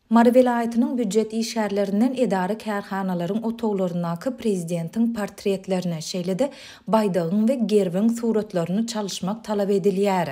Mary welaýatynyň býujet işgärlerinden edara-kärhanalaryň otaglaryndaky prezidentiň portretlerini, şeýle-de baýdagyň we gerbiň suratlaryny çalyşmak talap edilýär.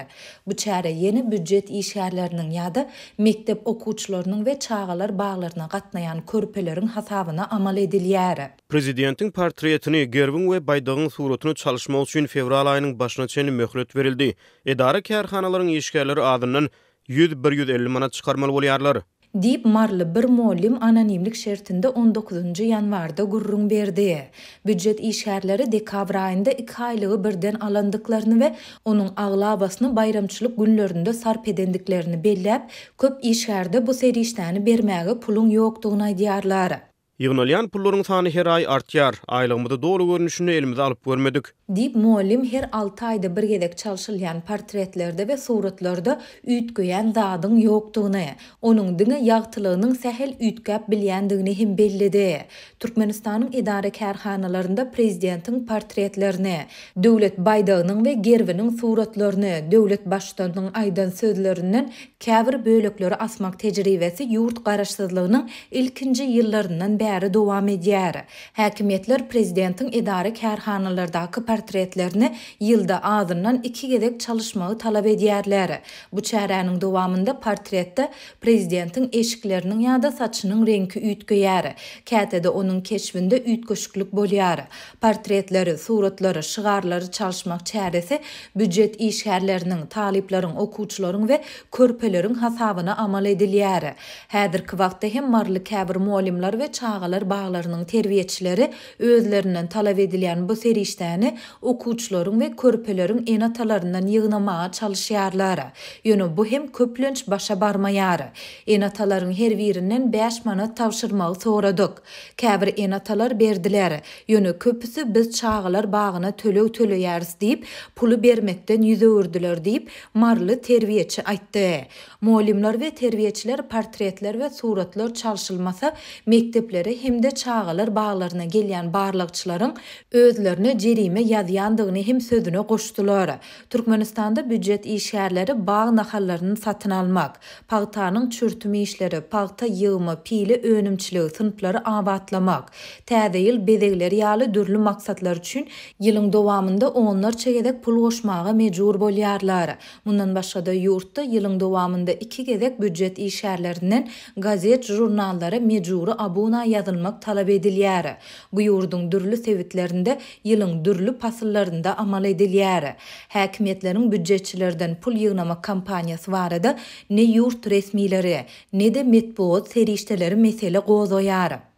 Bu çäre ýene býujet işgärleriniň ýa-da mekdep okuwçylarynyň we çagalar baglaryna gatnaýan körpeleriň hasabyna amal edilýär. Prezidentiň portretini, gerbiň we baýdagyň suratyny çalyşmak üçin fewral aýynyň başyna çenli möhlet berildi. Edara-kärhanalaryň işgärleri azyndan 101 150 manat çykarmaly bolýarlar. Diýip, maryly bir mugallym anonimlik şertinde on dokuzynjy ýanwarda gürrüň berdi. Býujet işgärleri dekabr aýynda iki aýlygy birden alandyklaryny we onuň aglabasyny baýramçylyk günlerinde sarp edendiklerini belläp, köp işgärde bu serişdäni bermäge puluň ýokdugyny aýdýarlar. Ýygnalýan pullaryň sany her aý artýar. Aýlygymyzy doly görnüşinde elimize alyp görmedik. Diýip, mugallym her alty aýda bir gezek çalşylýan portretlerde we suratlarda üýtgeýän zadyň ýokdugyny, onuň diňe ýagtylygynyň sähel üýtgäp bilýändigini hem belledi. Türkmenistanyň edara-kärhanalarynda prezidentiň portretlerini, döwlet baýdagynyň we gerbiniň suratlaryny, döwlet Baştutanynyň aýdan sözlerinden Käbir bölekleri asmak tejribesi ýurt garaşsyzlygynyň ilkinji ýyllaryndan bäri dowam edýär. Häkimiýetler prezidentiň edara-kärhanalardaky portretlerini ýylda azyndan iki gezek çalyşmagy talap edýärler. Bu çäräniň dowamynda portretde prezidentiň eşikleriniň ýa-da saçynyň reňki üýtgeýär. Käte-de onuň keşbinde üýtgeşiklik bolýar. Portretleri, suratlary, şygarlary çalyşmak çäresi býujet işgärleriniň, talyplaryň, okuwçylaryň we körpeleriň hasabyna amal edilýär. Häzirki wagtda hem maryly käbir mugallymlar we çagalar baglarynyň terbiýeçileri özlerinden talap edilýän bu serişdäni okuwçylaryň we körpeleriň ene-atalaryndan ýygnamaga çalyşýarlar. Ýöne bu hem köplenç başa barmaýar. Ene-atalaryň her birinden bäş manat tabşyrmagy soradyk. Käbir ene-atalar berdiler. Ýöne köpüsi biz çagalar bagyna töleg töleýäris diýip, puly bermekden ýüz öwürdiler diýip, maryly terbiýeçi aýtdy. Mugallymlar we terbiýeçiler portretler we suratlar çalşylmasa, mekdeplere hem-de çagalar baglaryna gelýän barlagçylaryň özlerine jerime ýazýandygyny hem sözüne goşdular. Türkmenistanda býujet işgärleri bag nahallaryny satyn almak, pagtanyň çürtüm işleri, pagta ýygymy, pile önümçiligi, synplary abatlamak, Täze ýyl bezegleri ýaly dürli maksatlar üçin ýylyň dowamynda onlarça gezek pul goşmaga mejbur bolýarlar. Mundan başga-da, ýurtda ýylyň dowamynda iki gezek býujet işgärlerinden gazet-žurnallara mejbury abuna ýazylmak talap edilýär. Bu ýurduň dürli sebitlerinde ýylyň dürli pasyllarynda amal edilýär. Häkimiýetleriň býujetçilerden pul ýygnamak kampaniýasy barada ne ýurt resmileri, ne-de metbugat serişdeleri mesele gozgaýar.